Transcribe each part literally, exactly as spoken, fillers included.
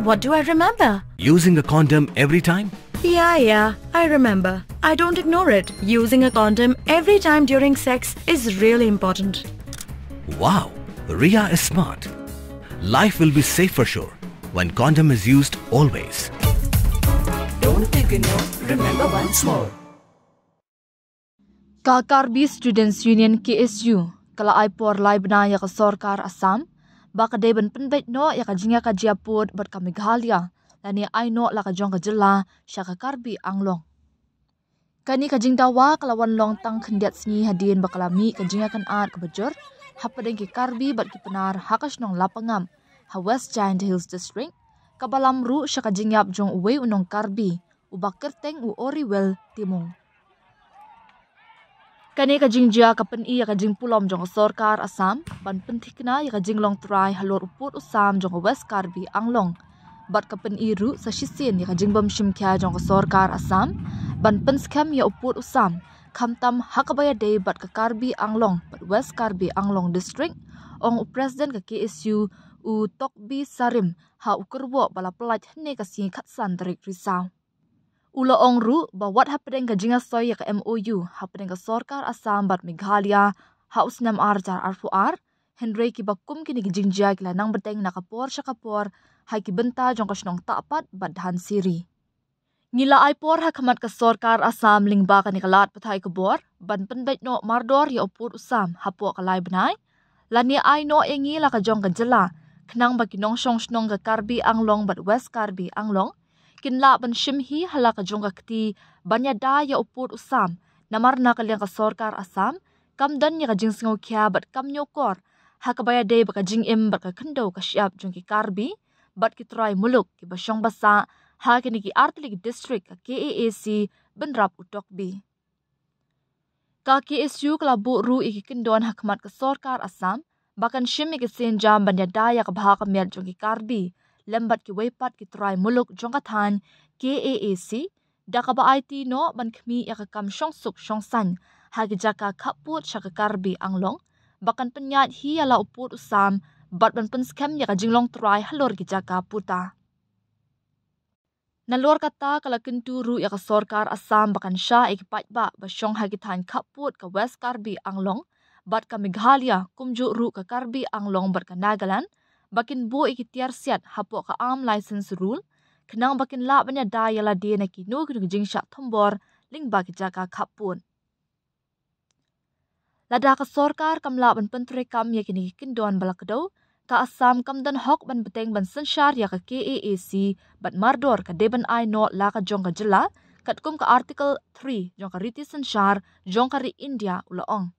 What do I remember? Using a condom every time? Yeah, yeah, I remember. I don't ignore it. Using a condom every time during sex is really important. Wow, Ria is smart. Life will be safe for sure when condom is used always. Don't ignore, remember once more. Ka Karbi Students Union, K S U, ka la ai por lai bnai ïa ka sorkar Assam ba ka dei ban pynbeit noh ïa ka jingïakajia pud bad ka Meghalaya, lane ai noh la ka jong ka jylla sha ka Karbi Anglong. Kane ka jingdawa ka la wan long tang khyndiat sngi hadien ba ka la mih ka jingïakynad kaba jur hapdeng ki Karbi bad ki Pnar ha ka shnong Lapangap, ha West Jaintia Hills District, kaba lam ruh sha ka jingïap jong uwei u nong Karbi, u ba kyrteng u Oriwell Timung. Kane ka jingjia ka pyni ïa ka jingpulom jong ka sorkar Assam ban pynthikna ïa ka jinglong trai halor u pud u sam jong ka West Karbi Anglong, bad ka pyni ruh sa shisien ïa ka jingbym shim khia jong ka sorkar Assam ban pynskhem ïa u pud u sam, khamtam ha kaba ïadei bad ka Karbi Anglong bad West Karbi Anglong District, ong u President ka K S U, u Tokbi Sarim, ha u kyrwoh ba la pyllait hynne ka sngi khatsan tarik Risaw. U la ong ruh ba wat hapdeng ka jingïasoi ïa ka M O U hapdeng ka sorkar Assam bad Meghalaya ha u snem ar hajar arphew ar, hynrei kiba kum kine ki jingjia ki la nang bteng na ka por sha ka por ha ki bynta jong ka shnong Tahpat bad Dhansiri. Ngi la ai por ha khmat ka sorkar Assam lyngba kane ka lad pathai khubor ban pynbeit noh mardor ïa u pud u sam hapoh ka lai bnai, lane ai noh ïa ngi la ka jong ka jylla, khnang ba ki nongshong shnong ka Karbi Anglong bad West Karbi Anglong kin lah ban shim hi ha la ka jong ka kti ban ïada ïa u pud u sam, namar na ka liang ka sorkar Assam kam don ïa ka jingsngewkhia bad kam ñiewkor ha kaba ïadei bad ka jingim bad ka khyndew ka shyiap jong ki Karbi bad ki trai muluk kiba shong ba sah ha kine ki artylli ki district ka K A A C bynrap u Tokbi. Ka K S U ka la buh ruh ïa ki kyndon ha khmat ka sorkar Assam ba kan shim ïa ki sienjam ban ïada ïa ka bha ka miat jong ki Karbi lem bad kiwei pat ki trai muluk jong ka thaiñ K A A C, da kaba aiti noh ban khmih ïa ka kam shongsuk shongsaiñ ha ki jaka khappud sha ka Karbi Anglong, ba kan pynïaid hi ïa la u pud u sam bad ban pynskhem ïa ka jinglong trai halor ki jaka puta. Nalor kata ka la kyntu ruh ïa ka sorkar Assam ba kan shah ïa ki paidbah ba shong ha ki thaiñ khappud ka West Karbi Anglong bad ka Meghalaya, kumjuh ruh ka Karbi Anglong bad ka Nagaland, ba kin buh ïa ki tiar siat hapoh ka Arms License Rule, khnang ba kin lah ban ïada ïa lade na kino kino ki jingshah thombor lyngba ki jaka khappud. Lada ka sorkar kam lah ban pyntreikam ïa kine ki kyndon ba la kdew, ka Assam kam don hok ban bteng ban synshar ïa ka K A A C bad mardor ka dei ban ai noh la ka jong ka jylla, katkum ka Article three jong ka riti synshar jong ka ri India, u la ong.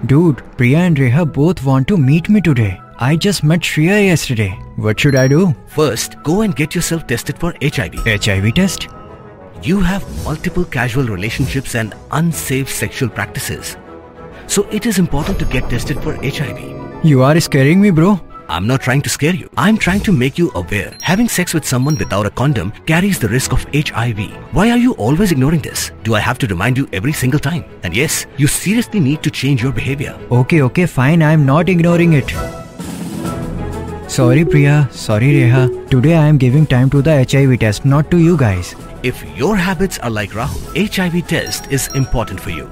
Dude, Priya and Reha both want to meet me today. I just met Shreya yesterday. What should I do? First, go and get yourself tested for H I V. H I V test? You have multiple casual relationships and unsafe sexual practices. So it is important to get tested for H I V. You are scaring me, bro. I'm not trying to scare you. I'm trying to make you aware. Having sex with someone without a condom carries the risk of H I V. Why are you always ignoring this? Do I have to remind you every single time? And yes, you seriously need to change your behavior. Okay, okay, fine. I'm not ignoring it. Sorry, Priya. Sorry, Reha. Today I am giving time to the H I V test, not to you guys. If your habits are like Rahul, H I V test is important for you.